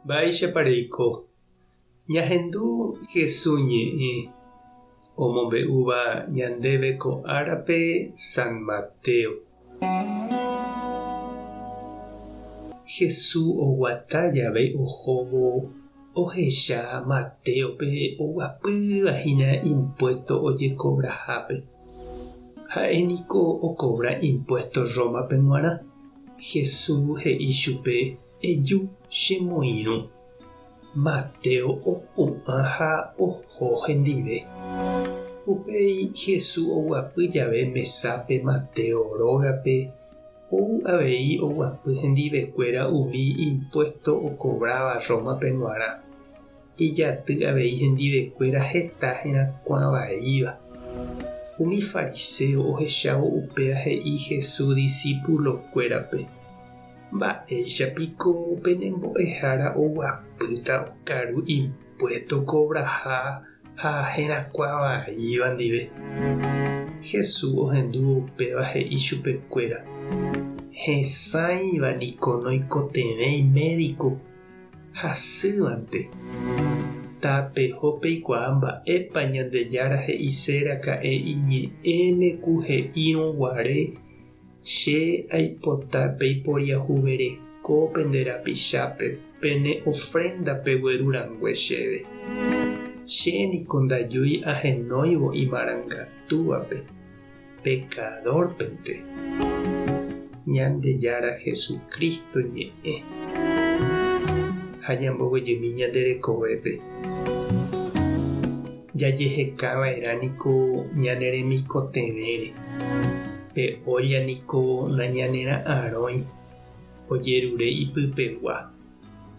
Mba'éichapa reiko? Ñahendu Hesu ñe'ẽ omombe'úva ñandéve ko árape San Mateo. Hesu oguata jave ohóvo ohecha Matéope oguapýva hína impuésto ojekovrahápe. Ha'e niko okovra impuésto Rómape g̃uarã. Jesús he'i chupe, Eju che moirũ. Mateo opu'ã ha oho hendive. Upéi Jesús oguapy jave mesápe Mateo rógape, ou avei oguapy hendivekuéra umi impuésto okovráva Rómape g̃uarã. Ijaty avei hendivekuéra heta herakuã vaíva. Umi fariséo ohechávo upéva he'i Jesús disípulokuérape, Mba'éicha piko pene mbo'ehára oguapýta okaru impuésto kovraha ha herakuã vaíva ndive? Jesús ohendúvo upéva he'i chupekuéra, Hesãiva niko noikotevẽi médiko. Hasývante. Tapeho peikuaa mba'épa Ñandejára he'ise raka'e iñe'ẽme ku he'írõ guare, Che aipota peiporiahuvereko pende rapichápe pene ofrénda pegueru rangue chéve. Che niko ndajúi ahenóivo imarangatúvape, pekadórpente. Ñandejára Jesucristo ñe'ẽ ha ñamboguejymi ñande rekovépe. Jajeheka va'erã niko ñane remikotevẽre. Pe ólla niko nañanera'arõi ojerure ipypegua,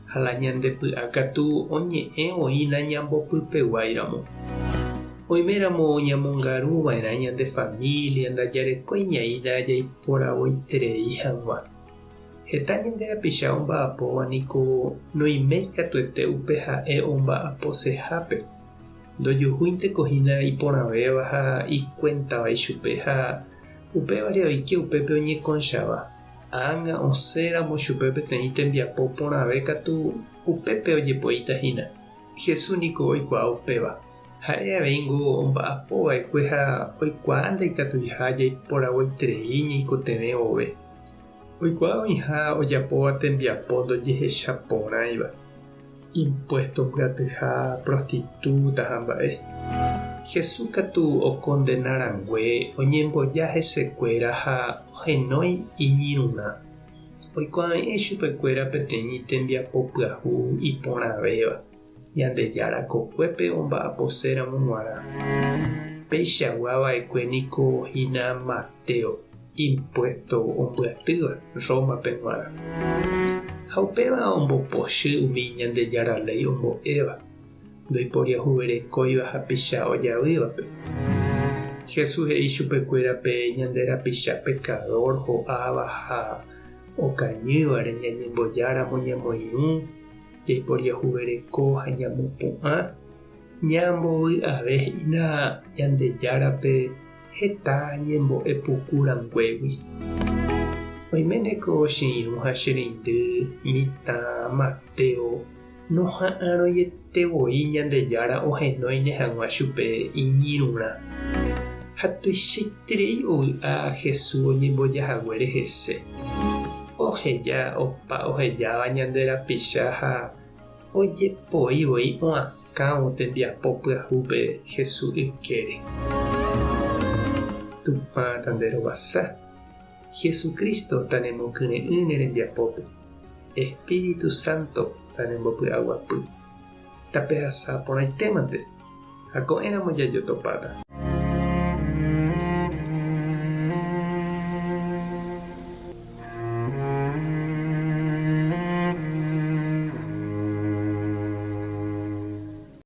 ha la ñande py'a katu oñe'ẽ voi nañambopypeguáiramo. Oiméramo ñamongaru va'erã ñande família ndajarekói ñaína jaiporavoiterei hag̃ua. Heta ñande rapicha omba'apóva niko noiméi katuete upe ha'e omba'aposehápe. Ndojuhúinteko hína iporãvéva ha ikuéntava ichupe ha upévare oike upépe oñekonchava. Ág̃a osẽramo chupe peteĩ tembiapo porãve katu upépe ojepoíta hína. Jesús niko oikuaa upéva. Ha'e aveíngo omba'apo va'ekue ha oikuaa ndaikatuiha jaiporavoiterei ñaikotevẽ vove. Oikuaa oĩha ojapóva tembiapo ndojehechaporãiva, impuésto mbyatyha, prostitúta ha mba'e. Jesús katu okondena rangue oñemboja hesekuéra ha ohenói iñirũrã. Oikuave'ẽ chupekuéra peteĩ tembiapo pyahu iporãvéva, Ñandejára kokuépe omba'aposéramo g̃uarã. Peichagua va'ekue niko hína Mateo, impuésto ombyatýva Rómape g̃uarã. Ha upéva ombopochy umi Ñandejára léi ombo'éva, ndoiporiahuverekóiva hapicha ojavývape. Jesús he'i chupekuéra pe ñande rapicha pekadór ho'áva ha okañývare ñañembojáramo ñamoirũ, Jaiporiahuvereko ha ñamopu'ã, ñambovy'ave hína Ñandejárape heta ñembo'e puku ranguégui. Oiméne ko che irũ ha che reindy mitã Mateo noha'arõiete voi Ñandejára ohenóine hag̃ua chupe iñirũrã. Ha tuichaiterei ovy'a Jesús oñemboja haguére hese. Oheja opa ohejáva ñande rapicha ha ojepoi voi oakãvo tembiapo pyahúpe Jesús ykére. Tupã tanderovasa, Jesucristo tanemokyre'ỹ ne rembiapópe, Espíritu Santo tanembopy'aguapy. Tapehasa porãitémante ha ko'ẽramo jajotopáta.